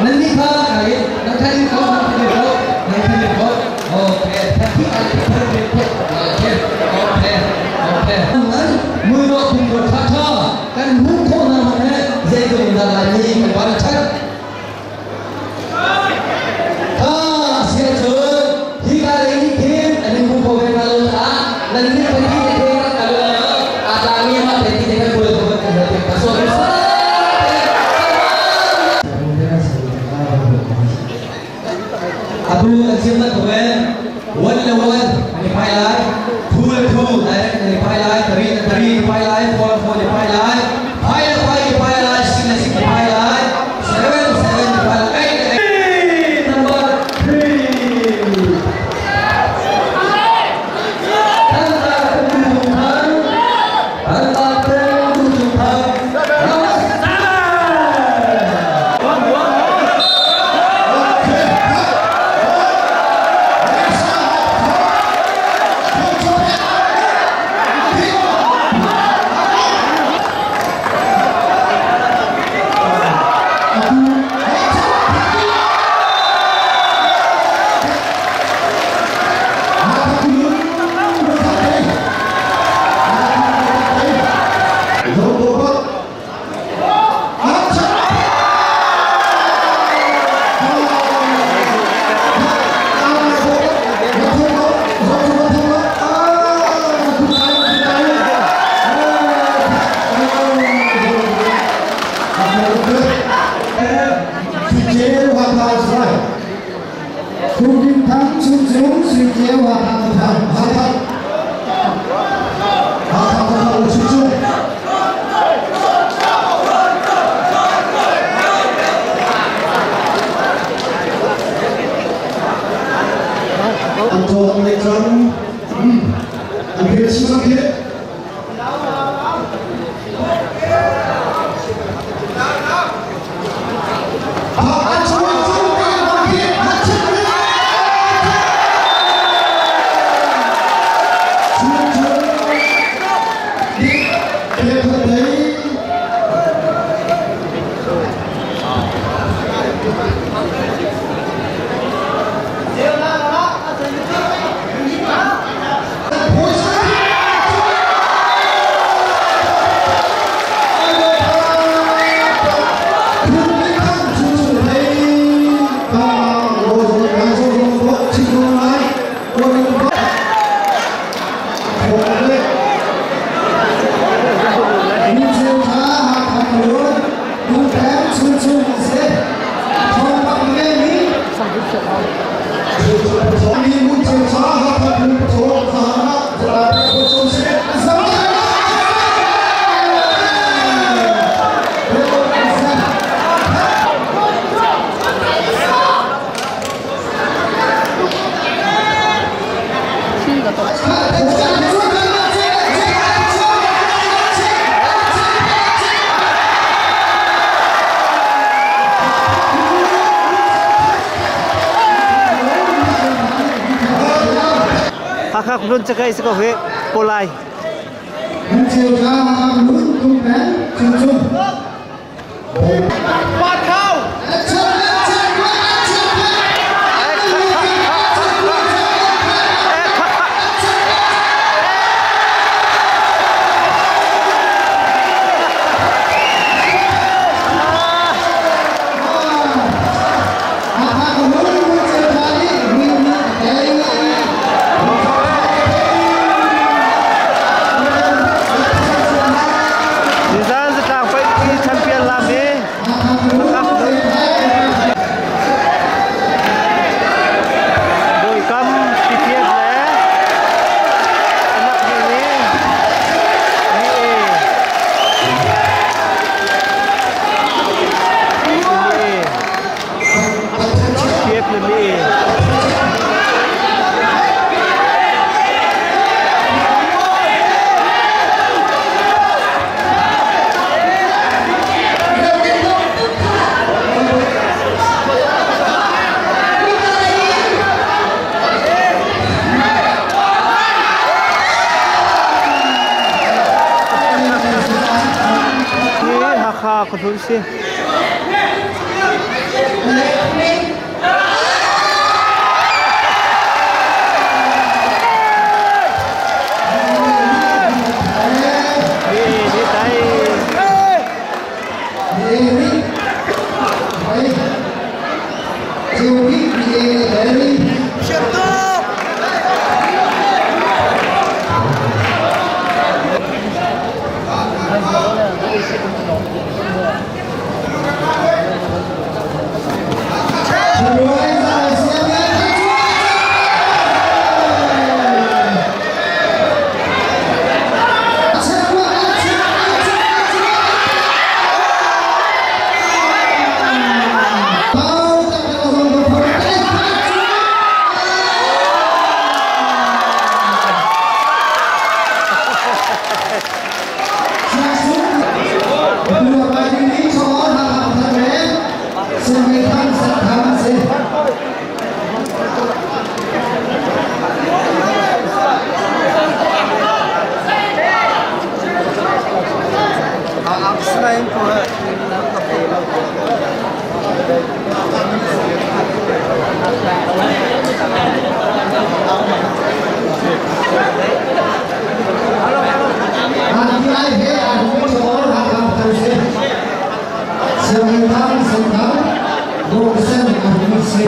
Nan nih kha kai nan kha in ko nan kha ko nan kha ko. Okay. Thaki al thar ke ko. Okay. Okay. Okay. Nan mui ro kum ro tha tha kan hu kho na man he zei tu da lai ni kan wan chat. Tha sia chun hi ka le ni khin an hu kho ve na lo ta nan ni thaki te the ka lo a ta mi ma te ti te kan bul ko kan te ka so Atu an siam na tuwen one le one an i phai lai, two le two direct an i phai lai, three le three i phai lai, four le four i phai lai, five le five i phai lai, six le six i phai lai, seven le seven i phai lai, eight le eight. Number three. Thantlang Tung Thang, Thantlang Tung Thang, number seven. Thang Chung Cung Sui Kio Wa Thang Thang Thang Thang Chung Cung An thaw an lei cang. An phil si khi. Hakha khuhlun cakai si ko hi Polai. Nizan zatlang paihpi champion lam hi Bawikam PPF le anak nih nih PPF le mi Hi Hakha khuahlun si. Siangngei thang Senthang a si. Ai he aa hung chaw ralkap kan si. Sianginn thang Senthang Bawksen a hung si.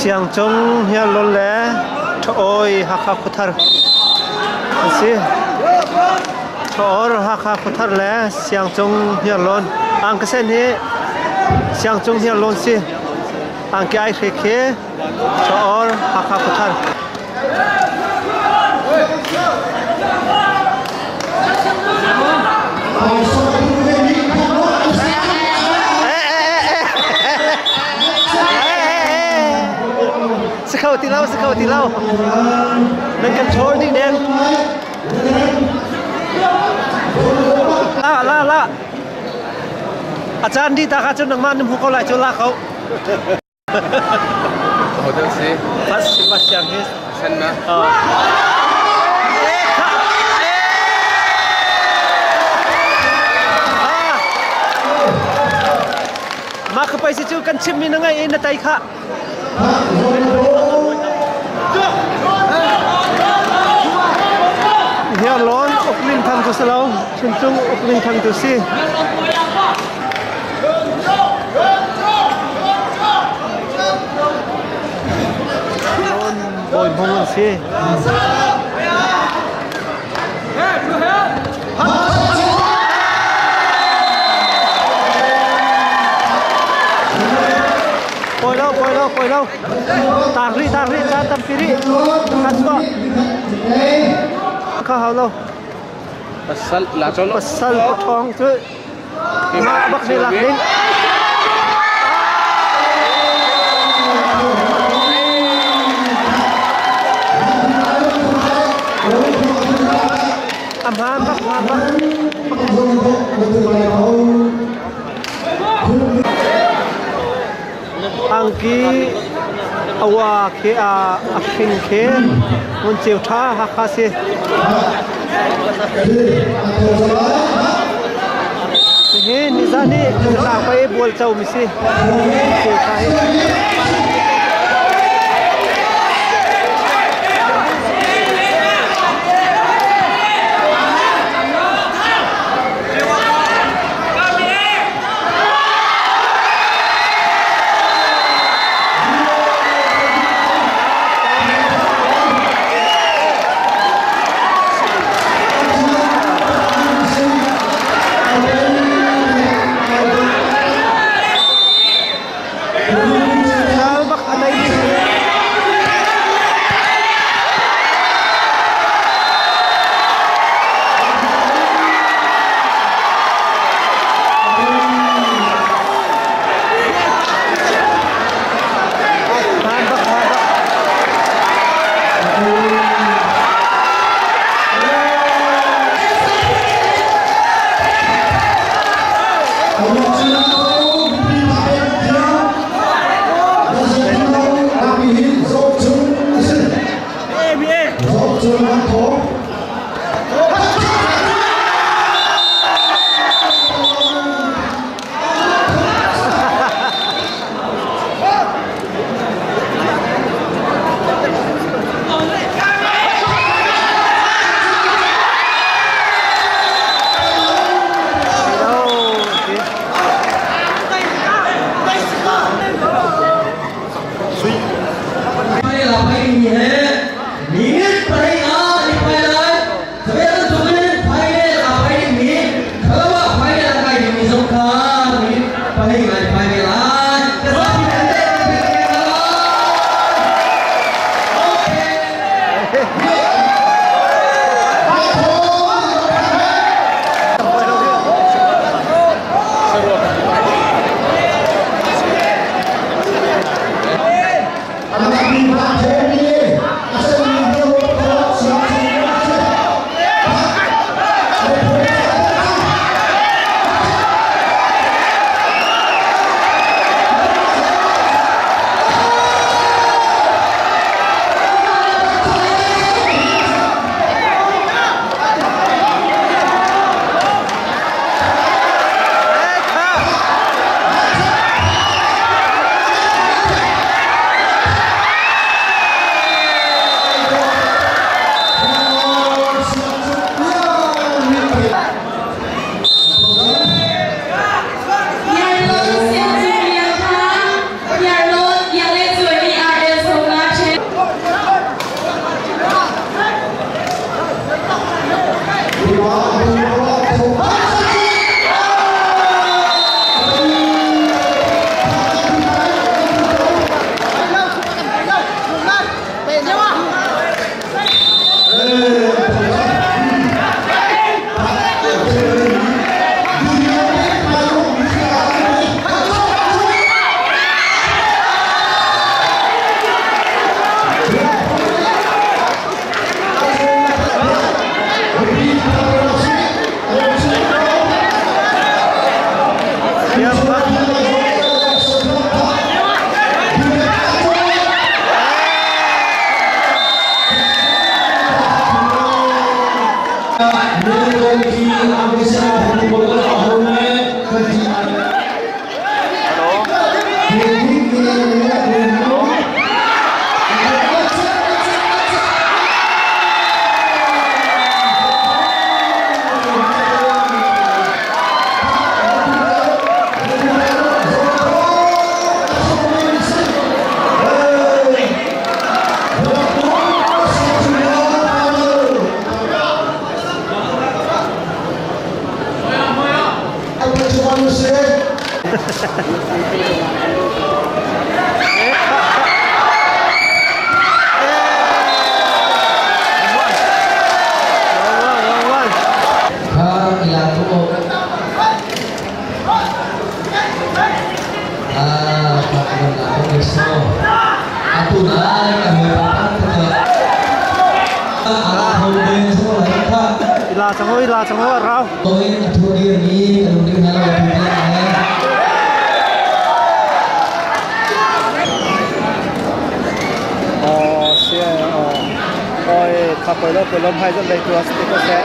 Siangcung Hniarlawn le Ṭha-awi Hakha Khuathar an si. Ṭha-or Hakha Khuathar le Siangcung Hniarlawn. Angkasen hi Siangcung Hniarlawn si. Angki ai hre khi Ṭha-or Hakha Khuathar. Si kho ti lo, si kho ti lo. Nan kan chor dih deng. La la la. A caan dih ta kha cun nangmah na hmu ko lai cu la ko. Hotel si. Bas bas siang hi. Sen na. Mah ka paisi cu kan chimmi na ngaih i na tai kha. Hniarlawn Uklin Thang cu si lo, Chuncung Uklin Thang tu si. Bawi Hmung an si. Poi lo, poi lo, poi lo. Tang rih, tang rih, caan tampi rih. Kan chuah. Kha hau lo. Pasal la chon. Pasal pathawng cu. Mah bak nih lak ding. A hmaan bak hmaan bak. Angki awa khi a hring khi ngun ceu tha Hakha si. Hi nizan hi zatlang pei bual co mi si. Ceu tha hi. Bak a nei Hmaan bak hmaan bak. Ila chango ila chango rau. Oh, sia oh. Oi, kha poi lo poi lo phai zan lei tu as te ko se.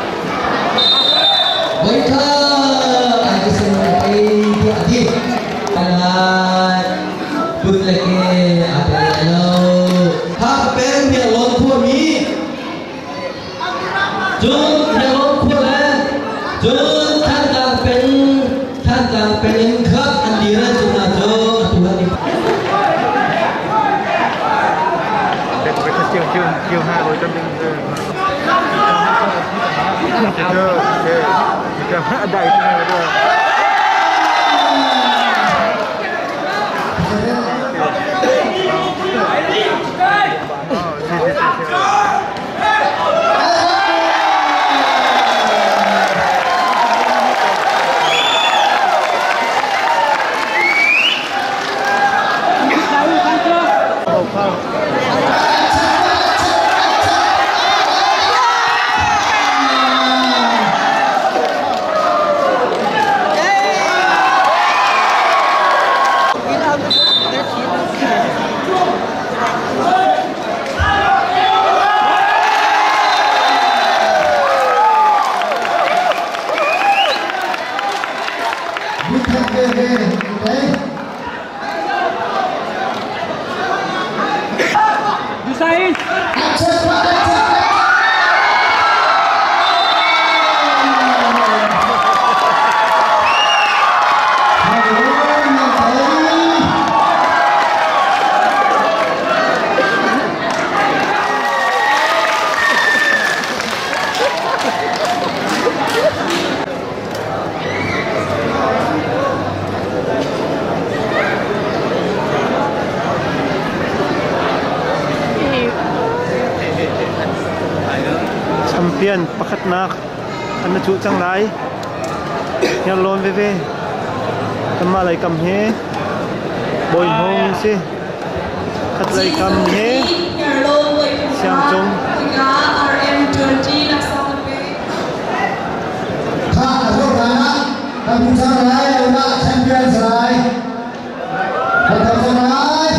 Champion pakhatnak an na cuh cang lai. Hniarlawn veve. Kanmah lei kam hi Bawi Hmung si. Khat lei kam hi Siangcung. Kha a ruah ah kan cang lai lo dah champion lai. Kan cang lai.